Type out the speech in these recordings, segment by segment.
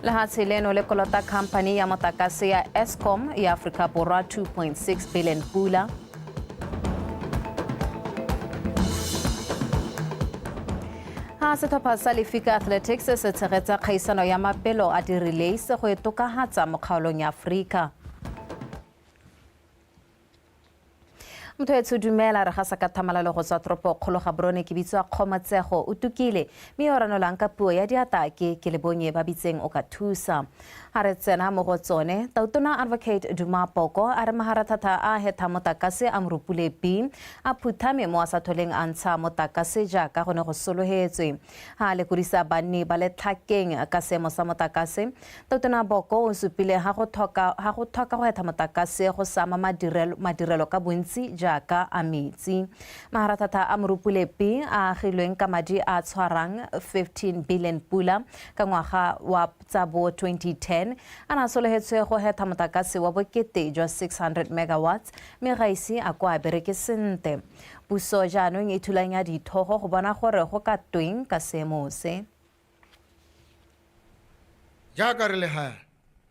Lehatshe leno le kolota khamphani ya motlakase ya Eskom ya Aforika Borwa 2.6 billion pula. Ha setlhopha sa Lefika Athletics se tshegetsa kgaisano ya mapelo a di-relays go e tokahatsa mo kgaolong ya Aforika. Motho etsho dumela, re gasa ka thamalalo go tswa toropo kgolo Gaborone. Ke bitswa Kgomotsego o tukile, mme yo ranolang ka puo ya diata ke Kelebonye ba bitseng o ka thusa. Ha re tsena mo go tsone, Tautona Advocate Duma Boko a re maharathata a hetha motakase a Morupule B a phuthame mo a sa tholeng a ntsha motakase jaaka go ne go sologetswe. Ha a lekodisa banni ba Letlhakeng ka seemo sa motakase, Tautona Boko o supile ha go tlhoka go hetha motakase go sa ama madirelo ka bontsi jaaka a metsi. Maharathata a Morupule B a agilweng ka madi a tshwarang 15 billion pula ka ngwaga wa tsa bo 2010 a na sologetswe go hetha motakase wa bokete jwa 600 megawatts, mme ga ise a ko a bereke sentle. Puso jaanong e thulanya dithogo go bona gore go ka tweng ka seemo se. Jaaka re le ga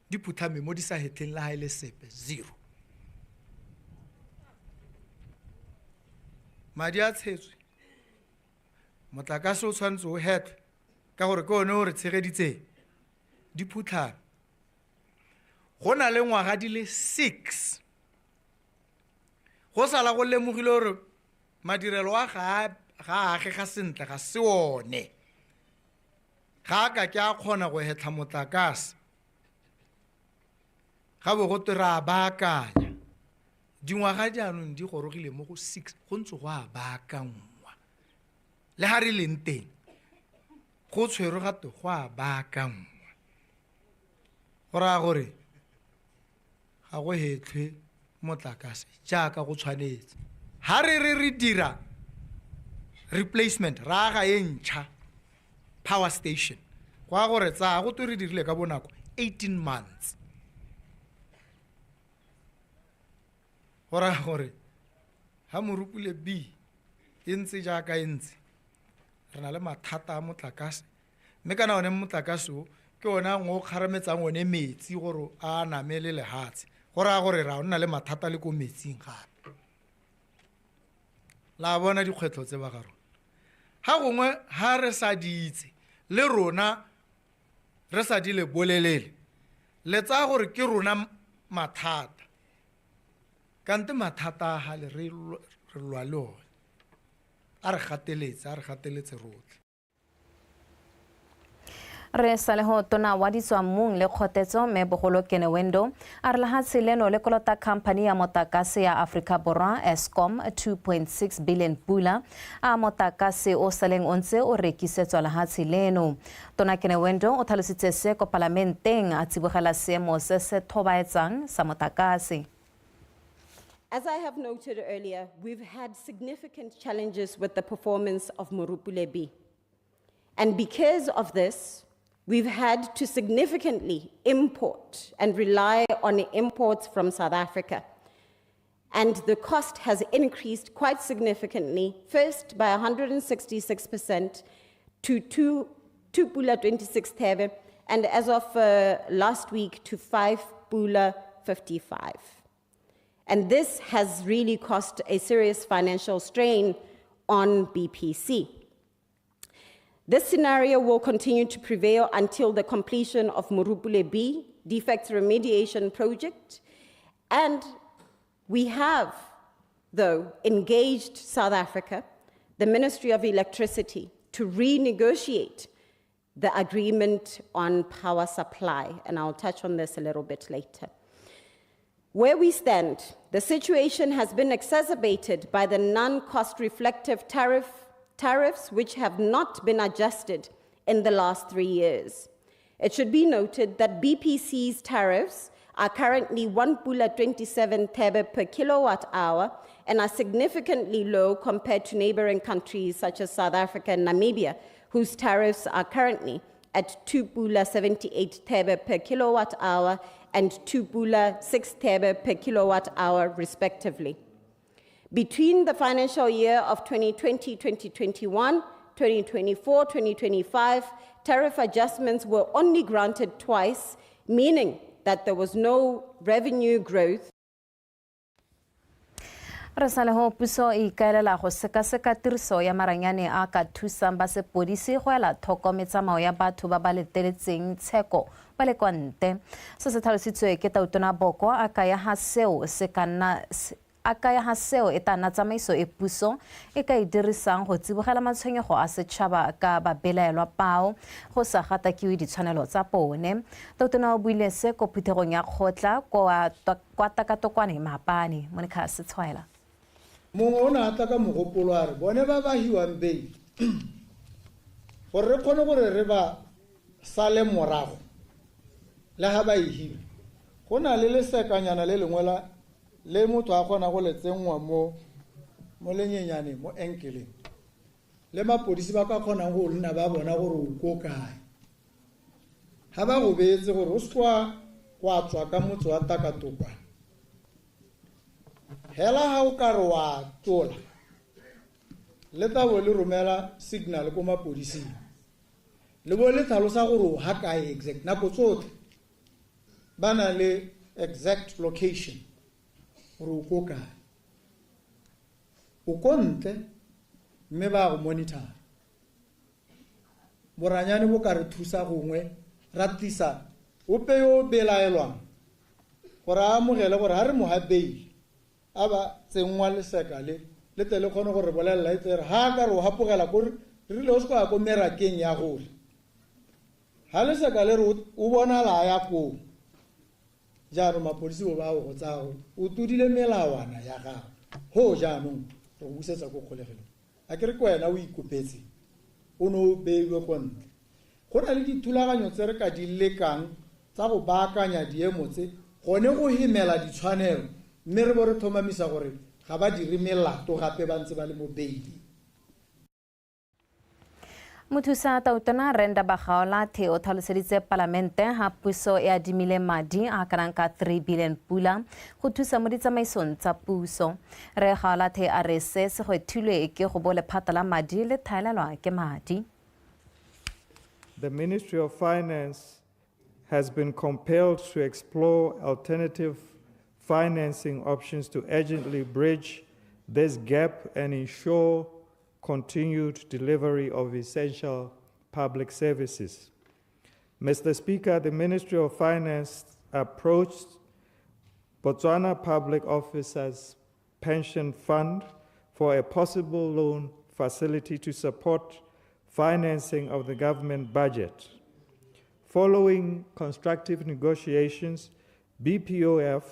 di phutlhame mo di sa hetleng le ga e le sepe, zero. Madi a tshetswe, motlakase o tshwanetse o hetlwe ka gore ke one o re tshegeditseng, di phutlhame. Go na le ngwaga di le 6 go sala go lemogile gore madirelo a ga a agega sentle, ga se one, ga a ka ke a kgona go hetlha motlakase. Ga bo go twe re a baakanya, dingwaga jaanong di gorogile mo go 6 go ntse go a baakangwa, le ga re leng teng go tshwerwe ga twe go a baakangwa, go raya gore ga go hetlhwe motlakase jaaka go tshwanetse. Ha re re re dira replacement, ra aga e ntšha power station, go a gore tsaya go twe re dirile ka bonako 18 months, go raya gore ha Morupule B e ntse jaaka e ntse, re na le mathata a motlakase, mme kana one motlakase o ke one a ngwe o kgarametsang one metsi gore a name le lehatshe, go raya gore ra nna le mathata le ko metsing gape. La bona dikgwetlho tse ba ga rona, ga gongwe ha re sa di itse le rona re sa di le bolelele, le tsaya gore ke rona mathata, kante mathata a gale re lwa le one, a re gateletse rotlhe. Re sa le ho tona wa ditswammung le kgotetso mme bogolo Kenewendo a re lehatshe leno le kolota khamphani ya motakase ya Aforika Borwa Eskom 2.6 billion pula a motakase o saleng o ntse o rekisetswa lehatshe leno. Tona Kenewendo o tlhalositse se ko palamenteng a tsibogela seemo se se thobaetsang sa motakase. As I have noted earlier, we've had significant challenges with the performance of Morupule B. And because of this, we've had to significantly import and rely on imports from South Africa. And the cost has increased quite significantly, first by 166% to 2 pula 26 thebe, and as of last week to 5 pula 55. And this has really caused a serious financial strain on BPC. This scenario will continue to prevail until the completion of Morupule B defects remediation project. And we have, though, engaged South Africa, the Ministry of Electricity, to renegotiate the agreement on power supply. And I'll touch on this a little bit later. Where we stand, the situation has been exacerbated by the non-cost reflective tariffs which have not been adjusted in the last 3 years. It should be noted that BPC's tariffs are currently 1 pula 27 thebe per kilowatt hour and are significantly low compared to neighboring countries such as South Africa and Namibia, whose tariffs are currently at 2 pula 78 thebe per kilowatt hour and 2 pula 6 thebe per kilowatt hour, respectively. Between the financial year of 2020-2021 2024 2025, tariff adjustments were only granted twice, meaning that there was no revenue growth. Re sa le go puso e ikaelela go sekaseka tiriso ya maranyane a ka thusang ba sepodisi go ela thoko metsamao ya batho ba ba leteletseng tsheko ba le kwa ntle. Se se tlhalositswe ke Tautona Boko a kaya ha seo se ka nna a kaya ha seo e tla nna tsamaiso e puso e ka e dirisang go tsibogela matshwenyego a setšhaba ka babelaelwa pao go sa gatakiwe ditshwanelo tsa bone. Tautona o buile se ko phuthegong ya kgotla kwa Takatokwane maabane. Monica Setshwaela. Mongwe o ne a tla ka mogopolo a re bone ba ba hiwang bail gore re kgone gore re ba sale morago le ga ba e hile, go na le lesekanyana le lengwe la le motho a kgona go le tsenngwa mo lenyenyaneng mo enkeleng, le mapodisi ba ka kgonang go nna ba bona gore o ko kae. Ga ba go beetse gore o se wa tswa ka motse wa Takatokwane, hela ga o ka re wa tlola le tla bo le romela signal ko mapodising, le bo le tlhalosa gore o ha kae exact. Nako tsotlhe ba na le exact location gore o ko kae, o ko ntle, mme ba go monitor. Boranyane bo ka re thusa gongwe ra tlisa ope yo o belaelwang gore a amogele gore ga re mo ha bail a ba tsenngwa leseka le le tle le kgone gore bolelela e tle re ha ka re o hapogela ko re rile o se ka ya ko merakeng ya gore ha leseka le re o bonala a ya koo. Jaanong mapodisi bo ba go tsaya gore o tlodile melawana ya gago, ho jaanong re go busetsa ko kgolegelong. A ke re ke wena o ikopetse, o ne o beilwe ko ntle. Go na le dithulaganyo tse re ka di lekang tsa go baakanya diemo tse gone go hemela ditshwanelo, mme re bo re tlhomamisa gore ga ba dire melato gape ba ntse ba le mo bail. Mothusa Tautona Renda Bagaolathe o tlhaloseditse palamente ha puso e adimile madi a kanang ka 3 billion pula go thusa mo ditsamaisong tsa puso. Re Gaolathe a re se se gwethilwe ke go bo lephata la madi le thaelelwa ke madi. The Ministry of Finance has been compelled to explore alternative financing options to urgently bridge this gap and ensure continued delivery of essential public services. Mr. Speaker, the Ministry of Finance approached Botswana Public Officers Pension Fund for a possible loan facility to support financing of the government budget. Following constructive negotiations, BPOF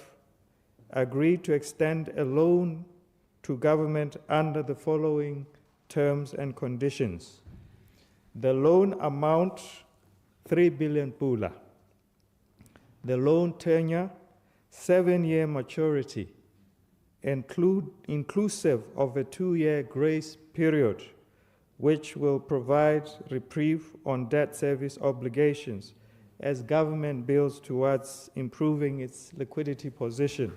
agreed to extend a loan to government under the following terms and conditions. The loan amount, 3 billion pula. The loan tenure, 7-year maturity, inclusive of a 2-year grace period, which will provide reprieve on debt service obligations as government builds towards improving its liquidity position.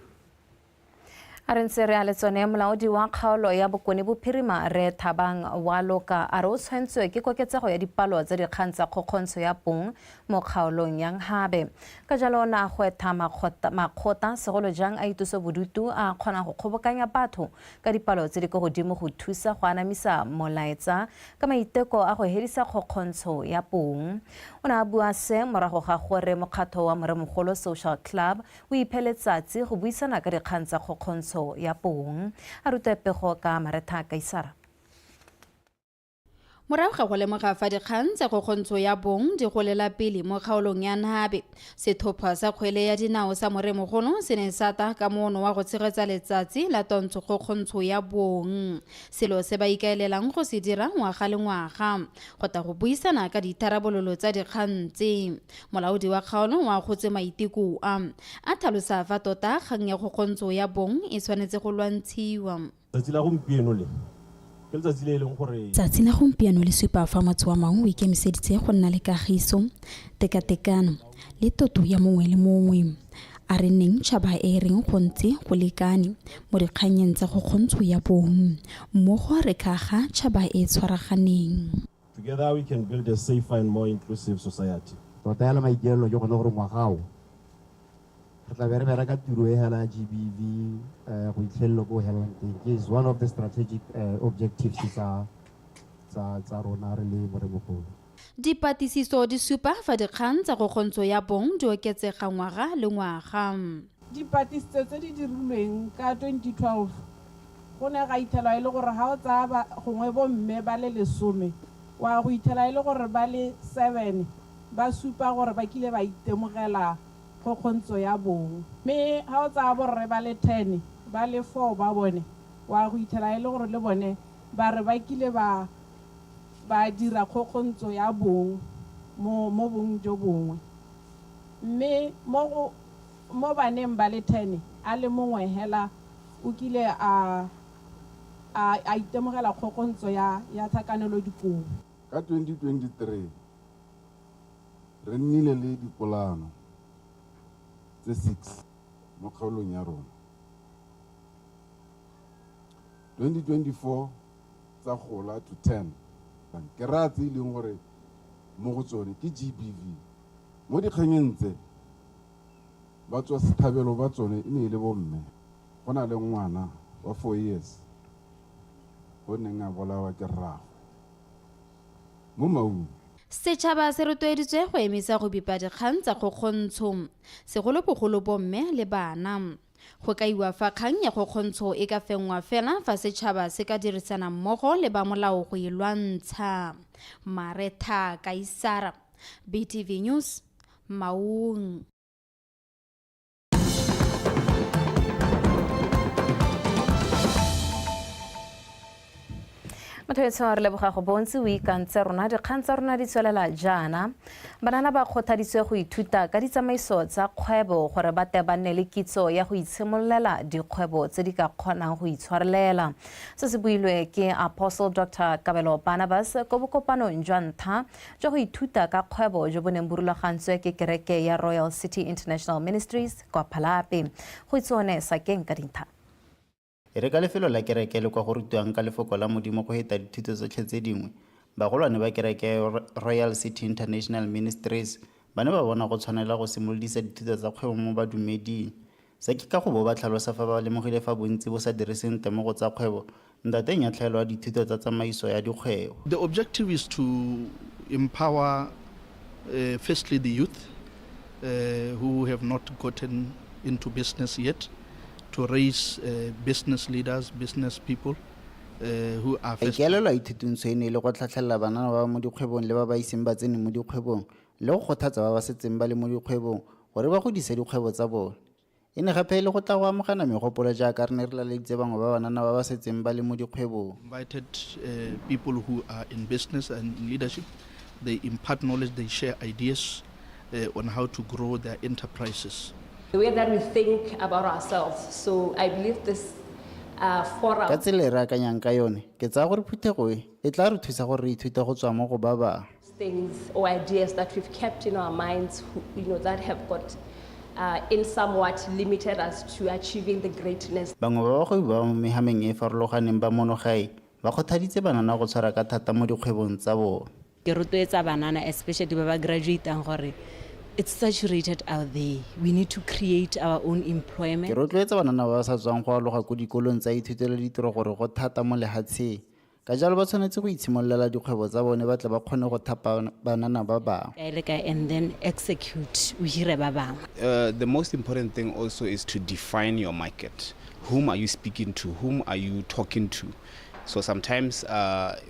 A re ntse re a le tsone, molaodi wa kgaolo ya Bokone Bophirima re Thabang wa Loka a re o tshwentswe ke koketsego ya dipalo tsa dikgang tsa kgokgontsho ya bong mo kgaolong ya Nhabe. Ka jalo o ne a gwetha makgotla segolo jang a itoso bodutu a kgonang go kgobokanya batho ka dipalo tse di ko godimo go thusa go anamisa molaetsa ka maiteko a go hedisa kgokgontsho ya bong. O ne a bua se morago ga gore mokgatho wa Moremogolo Social Club o iphe letsatsi go buisana ka dikgang tsa kgokgontsho ya bong. A rutwe pego ka Maretha Kaisara. Morago ga go lemoga fa dikgang tsa kgokgontsho ya bong di golela pele mo kgaolong ya Nhabe, setlhopha sa kgwele ya dinao sa Moremogolo se ne sa ta ka moono wa go tshegetsa letsatsi la twantsho kgokgontsho ya bong, selo se ba ikaelelang go se dira ngwaga le ngwaga go tla go buisana ka ditharabololo tsa dikgang tse. Molaodi wa kgaolo wa kgotse maiteko a tlhalosa fa tota kgang ya kgokgontsho ya bong e tshwanetse go lwantshiwa. Tsatsi la gompieno le ke letsatsi le e leng gore Tsatsi la gompieno le supa fa motse wa Maun o ikemiseditse go nna le kagiso, tekatekano le toto ya mongwe le mongwe. A re nneng tšhaba e e reng go ntse go lekane mo dikgannyeng tsa kgokgontsho ya bong. Mmogo re ka aga tšhaba e e tshwaraganeng. Together we can build a safer and more inclusive society. Tota yalo maikaelelo ke gone gore ngwaga o re tla be re bereka tiro e hela ya GBV go itlhelelo ko helelang teng ke is one of the strategic objectives tsa rona re le Moremogolo. Dipatlisiso di supa fa dikgang tsa kgokgontsho ya bong di oketsega ngwaga le ngwaga. Dipatlisiso tse di dirilweng ka 2012 go ne ga ithelwa e le gore ga o tsaya gongwe bomme ba le 10 wa go ithela e le gore ba le 7 ba supa gore ba kile ba itemogela kgokgontsho ya bong, mme ga o tsaya borre ba le 10 ba le 4 ba bone wa go ithela e le gore le bone ba re ba kile ba dira kgokgontsho ya bong mo bong jo bongwe, mme mo baneng ba le 10 a le mongwe hela o kile a itemogela kgokgontsho ya tlhakanelo dikobo. Ka 2023 re nnile le dipolano tse 6 mo kgaolong ya rona. 2024 tsa gola to 10. Ke raya tse e leng gore mo go tsone ke GBV. Mo dikganyeng tse ba tswa sethabelo ba tsone e ne e le bomme. Go na le ngwana wa 4 years o neng a bolawa ke rraagwe mo Maung. Setšhaba se rotloeditswe go emisa go bipa dikgang tsa kgokgontsho, segolobogolo bomme le bana. Go kaiwa fa kgang ya kgokgontsho e ka fenngwa fela fa setšhaba se ka dirisana mmogo le ba molao go e lwantsha. Maretha Kaisara, BTV News, Maung. Motho etsho re leboga go bontsi o ikantse rona dikgang tsa rona di tswelela jaana. Banana ba kgothaditswe go ithuta ka ditsamaiso tsa kgwebo gore ba tle ba nne le kitso ya go itshimololela dikgwebo tse di ka kgonang go itshwarelela. Se se builwe ke Apostle Dr. Kabelo Barnabas ko bokopanong jwa ntlha jwa go ithuta ka kgwebo jo bo neng bo rulagantswe ke kereke ya Royal City International Ministries kwa Phalape. Go itse sakeng ka dintlha. E re ka lefelo la kereke le kwa go rutiwang ka lefoko la Modimo go heta dithuto tsotlhe tse dingwe, bagolwane ba kereke Royal City International Ministries ba ne ba bona go tshwanela go simolodisa dithuto tsa kgwebo mo badumeding. Se ke ka go bo ba tlhalosa fa ba lemogile fa bontsi bo sa diriseng temogo tsa kgwebo ntateng ya tlhaelo ya dithuto tsa tsamaiso ya dikgwebo. The objective is to empower firstly the youth who have not gotten into business yet, to raise business leaders, business people who are first. Ikaelelo a ithutuntsho e ne e le go tlhatlhelela banana ba ba mo dikgwebong le ba ba iseng ba tsene mo dikgwebong le go kgothatsa ba ba setseng ba le mo dikgwebong gore ba godise dikgwebo tsa bone. E ne gape e le go tla go amogana megopolo jaaka re ne re laleditse bangwe ba banana ba ba setseng ba le mo dikgwebong. Invited people who are in business and in leadership, they impart knowledge, they share ideas on how to grow their enterprises. The way that we think about ourselves. So I believe this forum. Ka tsela e re akanyang ka yone, ke tsaya gore phuthego e e tla re thusa gore re ithute go tswa mo go ba bangwe. Things or ideas that we've kept in our minds, you know, that have got in somewhat limited us to achieving the greatness. Bangwe ba bagwebi ba mo mehameng e e farologaneng ba mono gae ba kgothaditse banana go tshwara ka thata mo dikgwebong tsa bone. Ke rotloetsa banana especially ba ba graduatang gore it's saturated out there. We need to create our own employment. Ke rotloetsa banana ba ba sa tswang go aloga ko dikolong tsa ithutelo ditiro gore go thata mo lehatsheng. Ka jalo ba tshwanetse go itshimololela dikgwebo tsa bone ba tle ba kgone go thapa banana ba bangwe. Kae le kae, and then execute, o hire ba bangwe. The most important thing also is to define your market. Whom are you speaking to? Whom are you talking to? So sometimes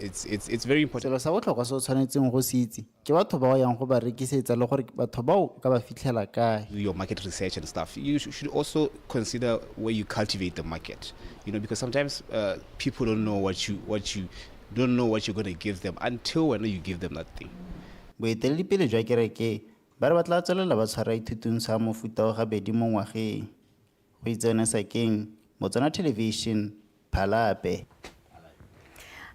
it's very important. Selo sa botlhokwa se o tshwanetseng go se itse ke batho ba o yang go ba rekisetsa le gore batho bao ka ba fitlhela kae. Do your market research and stuff. You should also consider where you cultivate the market. You know, because sometimes people don't know what you don't know what you're going to give them until when you give them that thing. Boeteledipele jwa kereke ba re ba tla tswelela ba tshwara ithutuntsho ya mofuta o gabedi mo ngwageng. Go itsene sakeng, Motswana Television, Phalape.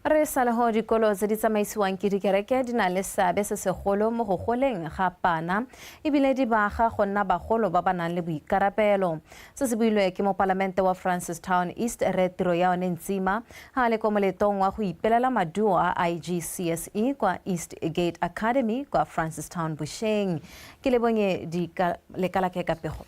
Re sa le go dikolo tse di tsamaisiwang ke dikereke di na le seabe se segolo mo go goleng ga bana ebile di baga go nna bagolo ba ba nang le boikarabelo. Se se builwe ke mopalamente wa Francistown East Rre Tiroyaone Ntsima ha a le kwa moletong wa go ipelela maduo a IGCSE kwa East Gate Academy kwa Francistown bosheng. Ke Lebonye Lekalake ka pego.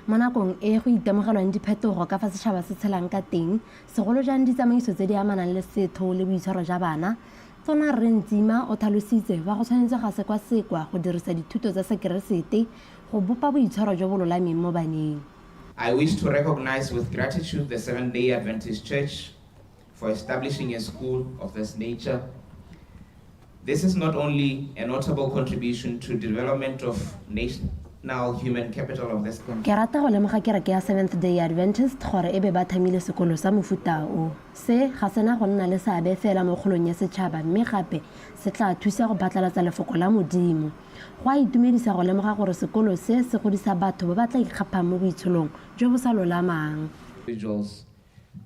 Mo nakong e go itemogelwang diphetogo ka fa setšhaba se tshelang ka teng, segolo jang ditsamaiso tse di amanang le setho le boitshwaro ja bana, Tona Rre Ntsima o tlhalositse fa go tshwanetse ga sekwasekwa go dirisa dithuto tsa Sekeresete go bopa boitshwaro jo bo lolameng mo baneng. I wish to recognize with gratitude the Seventh-day Adventist Church for establishing a school of this nature. This is not only a notable contribution to development of national human capital of this country. Ke rata go lemoga kereke ya Seventh Day Adventist gore e be ba thamile sekolo sa mofuta o. Se ga sena go nna le seabe fela mo kgolong ya setšhaba mme gape se tla thusa go phatlalatsa lefoko la Modimo. Go a itumedisa go lemoga gore sekolo se se godisa batho ba ba tla ikgaphang mo boitsholong jo bo sa lolamang. Individuals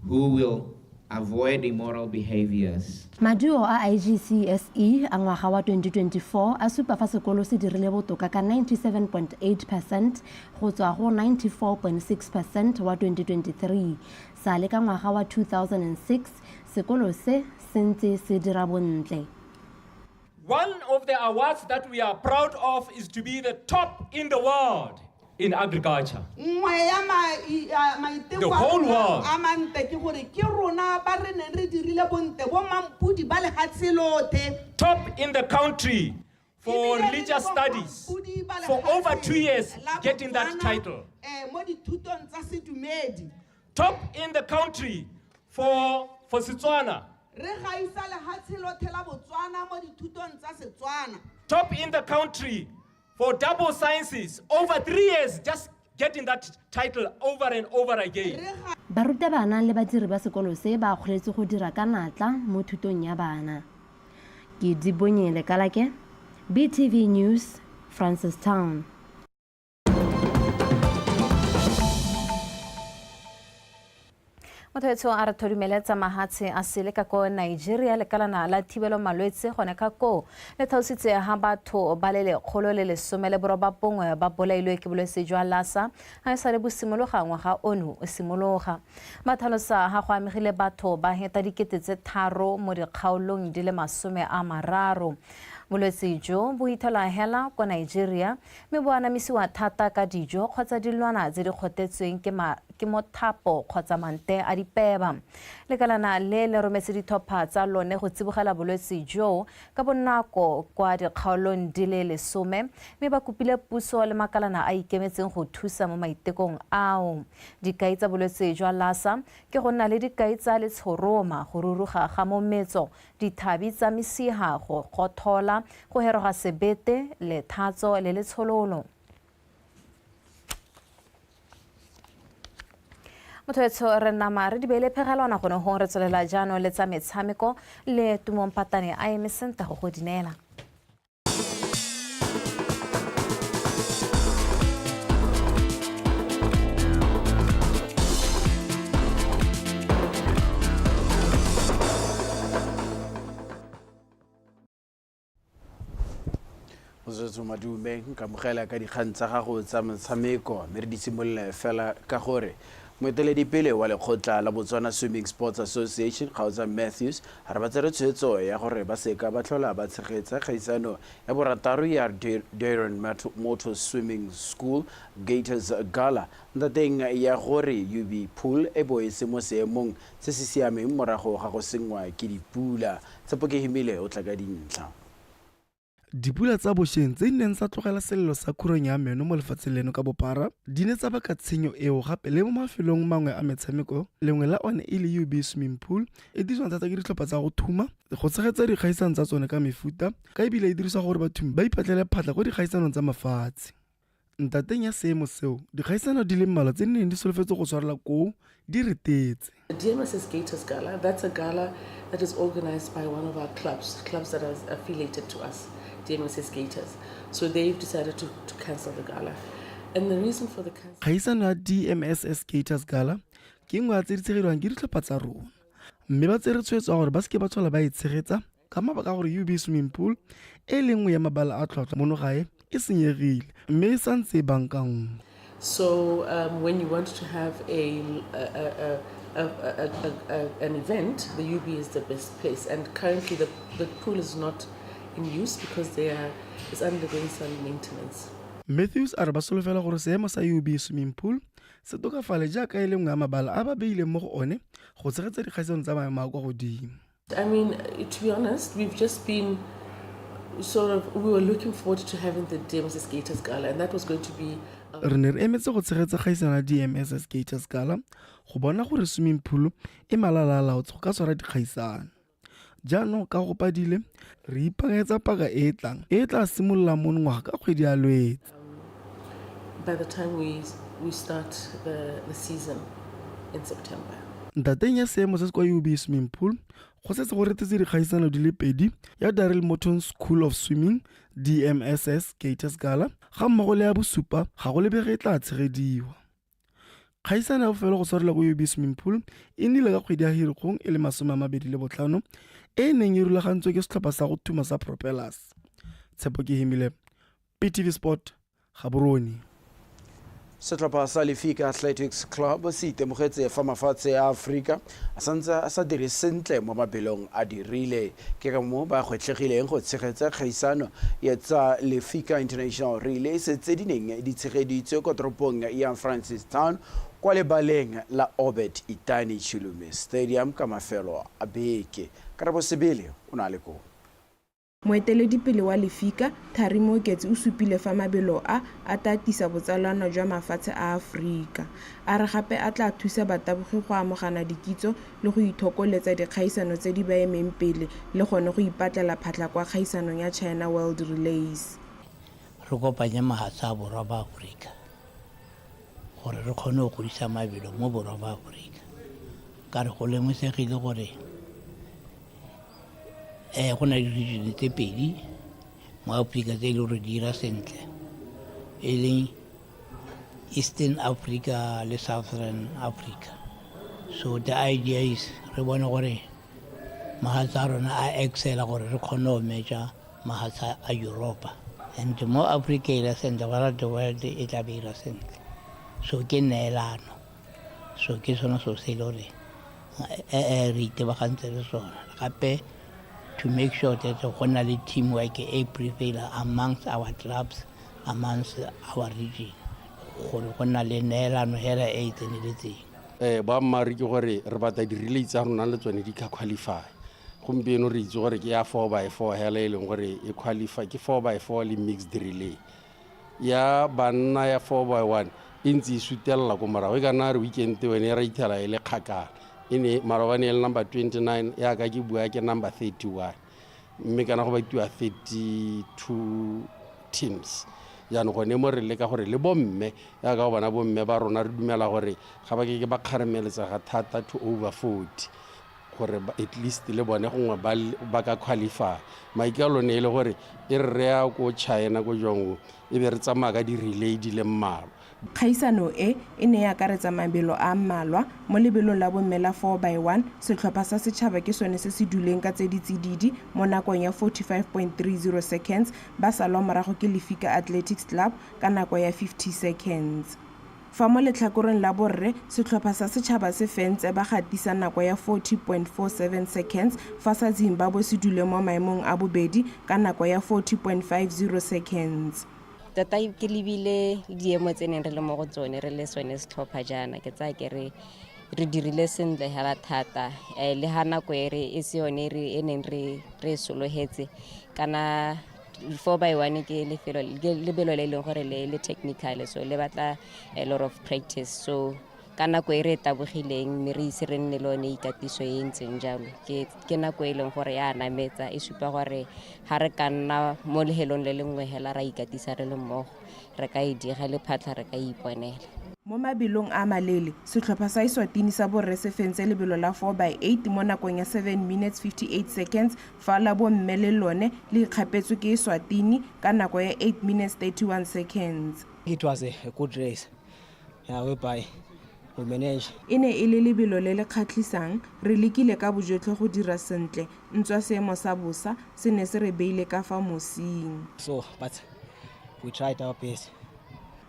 who will avoid immoral behaviors. Maduo a IGCSE a ngwaga wa 2024 a supa fa sekolo se dirile botoka ka 97.8 percent go tswa go 94.6 percent wa 2023. Sa le ka ngwaga wa 2006 sekolo se se ntse se dira bontle. One of the awards that we are proud of is to be the top in the world in agriculture. Nngwe ya maiteko The whole world. a mantle ke gore ke rona ba re neng re dirile bontle bo mampodi ba lefatshe lothe. Top in the country for Ebile re le religious bo studies mampodi ba for over lefatshe 2 years, la getting that Botswana, title. mo dithutong tsa sedumedi. Top in the country for Setswana. Re gaisa lefatshe lothe la Botswana mo dithutong tsa Setswana. Top in the country for double sciences, over 3 years, just getting that title over and over again. Barutabana le badiri ba sekolo se ba akgoletswe go dira ka natla mo thutong ya bana. Ke Dibonye Lekalake, BTV News, Francistown. Motho etsho a re thodumeletsa mahatshe a sele ka ko Nigeria lekalana la thibelo malwetse gone ka koo le tlhalositse ha batho ba le 119 ba bolailwe ke bolwetse jwa Lassa ha e sa le bo simologa ngwaga ono o simologa. Ba tlhalosa ha go amegile batho ba heta 3,000 mo dikgaolong di le 30. Bolwetse jo bo ithola hela kwa Nigeria mme bo anamisiwa thata ka dijo kgotsa dilwana tse di kgotetsweng ke mothapo kgotsa mante a dipeba. Lekalana le le rometse ditlhopha tsa lone go tsibogela bolwetse jo ka bonako kwa dikgaolong di le 10 mme ba kopile puso le makalana a ikemetseng go thusa mo maitekong ao. Dikai tsa bolwetse jwa Lassa ke go nna le dikai tsa letshoroma, go ruruga ga mometso, dithabi tsa mesiha, go gothola, go heroga sebete, lethatso le letshololo. Motho etsho re nama re di beile phegelwana gone gong re tswelela jaanong le tsa metshameko le Tumong Patane a eme sentle go go di neela. Motsotsotso madume nka amogela ka dikgang tsa gago tsa metshameko mme re di simolole fela ka gore moeteledipele wa lekgotla la Botswana Swimming Sports Association Kgaotsa Matthews a re ba tsere tshwetso ya gore ba seka ba tlhola ba tshegetsa kgaisano ya borataro ya Darren Motors Swimming School Gators Gala ntateng ya gore UB Pool e bo e se mo seemong se se siameng morago ga go senngwa ke dipula. Tshepo Kehimile o tla ka dintlha. Dipula tsa bošeng tse di neng tsa tlogela selelo sa khurong ya meno mo lefatsheng leno ka bophara di ne tsa baka tshenyo eo gape le mo mafelong mangwe a metshameko, lengwe la one e le UB Swimming Pool e dirisiwang thata ke ditlhopha tsa go thuma go tshegetsa dikgaisano tsa tsone ka mefuta ka ebile e dirisiwa gore bathumi ba ipatlele phatlha kwa dikgaisanong tsa mafatshe. Ntateng ya seemo seo, dikgaisano di le mmalwa tse di neng di solofetse go tshwarela koo di retetse. The DMSS Gators Gala, that's a gala that is organized by one of our clubs, clubs that are affiliated to us, DMSS Gators. So they've decided to cancel the gala. And the reason for the cancel... Kgaisano ya DMSS Gators Gala ke nngwe ya tse di tshegediwang ke ditlhopha tsa rona. Mme ba tsere tshwetso ya gore ba seke ba tlhola ba e tshegetsa ka mabaka a gore UB swimming pool e le nngwe ya mabala a tlhwatlhwa mono gae e senyegile mme e santse e bankangwa. So when you want to have a, a, a, a, a, a, an event, the UB is the best place. And currently the, the pool is not in use because they are, it's undergoing some maintenance. Matthews a re ba solofela gore seemo sa UB swimming pool se tokafale jaaka e le nngwe ya mabala a ba beileng mo go one go tshegetsa dikgaisano tsa maemo a kwa godimo. I mean, to be honest, we've just been sort of, we were looking forward to having the DMSS Gators Gala, and that was going to be. Re ne re emetse go tshegetsa kgaisano ya DMSS Gators Gala go bona gore swimming pool e malala a laotse go ka tshwara dikgaisano. Jaanong ka go padile, re ipaakanyetsa paka e e tlang e e tla simololang monongwaga ka kgwedi ya Lwetse. By the time we, we start the, the season in September. Ntateng ya seemo se se kwa UB swimming pool, go setse go retetse dikgaisano di le pedi ya Darrell Morton School of Swimming DMSS Gators Gala ga mmogo le ya bosupa ga go lebege e tla tshegediwa. Kgaisano ya bofelo go tshwarelwa ko UB swimming pool e nnile ka kgwedi ya Hirikgong e le 25 e e neng e rulagantswe ke setlhopha sa go thuma sa Propellers. Tshepo ke himile, PTV Sport, Gaborone. Setlhopha sa Lefika Athletics Club se itemogetse fa mafatshe a Aforika a santse a sa dire sentle mo mabelong a dirile. Ke ka moo ba gwetlhegileng go tshegetsa kgaisano ya tsa Lefika International Relays tse di neng di tshegeditswe kwa toropong ya Francistown kwa lebaleng la Obed Itani Chilume Stadium ka mafelo a beke. Karabo Sebele o ne a le koo. Moeteledipele wa Lefika, Thari Mooketsi o supile fa mabelo a, a tla tiisa botsalano jwa mafatshe a Aforika. A re gape a tla thusa batabogi go amogana dikitso le go ithokoletsa dikgaisano tse di ba emeng pele le gone go ipatlela phatlha kwa kgaisanong ya China World Relays. Re kopanye mahatshe a borwa ba Aforika gore re kgone go godisa mabelo mo borwa ba Aforika. Ka re go lemosegile gore go na le region tse pedi mo Aforika tse e leng gore di dira sentle, e leng Eastern Africa le Southern Africa. So the idea is re bone gore mahatshe a rona a excela gore re kgone go measure mahatshe a Europa. And mo Africa e ira sentle, go raya the world e tla be ira sentle. So ke neelano. So ke sone selo se e le gore re itebagantse le sone. Gape to make sure that go na le teamwork e prevail amongst our clubs, amongst our region, gore go nna le neelano hela e e tseneletseng. Boammaaruri ke gore re batla di-relay tsa rona le tsone di ka qualify. Gompieno re itse gore ke ya four by four hela e leng gore e qualify, ke four by four le mixed relay. Ya banna ya four by one e ntse e sutelela ko morago, e ka nna re weekend wene e ra ithela e le kgakala. E ne maobane e le number 29, yaka ke bua ke number 31, mme kana go batiwa 32 teams. Jaanong gone mo re leka gore le bomme, yaka go bona bomme ba rona re dumela gore ga ba ke ke ba kgarameletsega thata to over 40, gore at least le bone gongwe ba ka qualify. Maikaelelo ne e le gore e re re ya ko China ko Jwangu e be re tsamaya ka di-relay di le mmalwa. Kgaisano e e ne e akaretsa mabelo a mmalwa. Mo lebelong la bomme la four by one, setlhopha sa setšhaba ke sone se se duleng ka tse di tsididi mo nakong ya 45.30 seconds, ba salwa morago ke Lefika Athletics Club ka nako ya 50 seconds. Fa mo letlhakoreng la borre, setlhopha sa setšhaba se fentse ba gatisa nako ya 40.47 seconds, fa sa Zimbabwe se dule mo maemong a bobedi ka nako ya 40.50 seconds. Tota ke lebile diemo tse neng re le mo go tsone re le sone setlhopha jaana, ke tsaya ke re re dirile sentle hela thata. Le ha nako e re e se yone e neng re e sologetse, kana four by one ke lefelo, ke lebelo le e leng gore le technical, so le batla a lot of practice. So ka nako e re e tabogileng mme re ise re nne le yone ikatiso e e ntseng jalo, ke nako e leng gore ya nametsa, e supa gore ha re ka nna mo lehelong le lengwe hela ra ikatisa re le mmogo, re ka e diga le phatlha, re ka e iponela. Mo mabelong a maleele, setlhopha sa Eswatini sa borre se fentse lebelo la four by eight mo nakong ya 7 minutes 58 seconds, fa la bomme le lone le ikgapetswe ke Eswatini ka nako ya 8 minutes 31 seconds. It was a good race, whereby We managed. E ne e le lebelo le le kgatlhisang, re lekile ka bojotlhe go dira sentle ntswa seemo sa bosa se ne se re beile ka fa mosing. So, but we tried our best.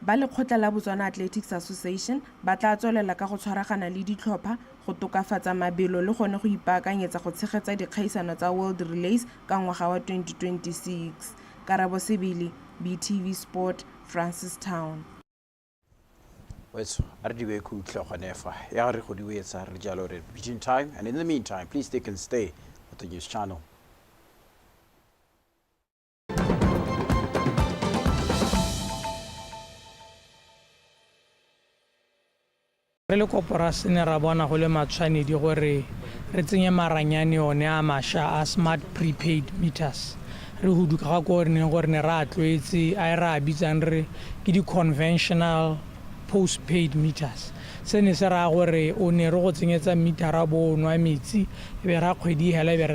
Ba lekgotla la Botswana Athletics Association ba tla tswelela ka go tshwaragana le ditlhopha go tokafatsa mabelo le gone go ipaakanyetsa go tshegetsa dikgaisano tsa World Relays ka ngwaga wa 2026. Karabo Sebele, BTV Sport, Francistown. Wetso, a re dibe khutlo gone fa ya re go di wetsa re jalo re between time, and in the meantime, please stick and stay with the news channel. Re le koporase ne ra bona go le matshwanedi gore re tsenye maranyane one a mašwa a smart prepaid meters, re huduka ga ko re neng gore ne re a tlwaetse a e re a bitsang re ke di-conventional postpaid meters. Se ne se raya gore o ne re go tsenyetsa metera bo o nwa metsi, e be ra kgwedi hela e be re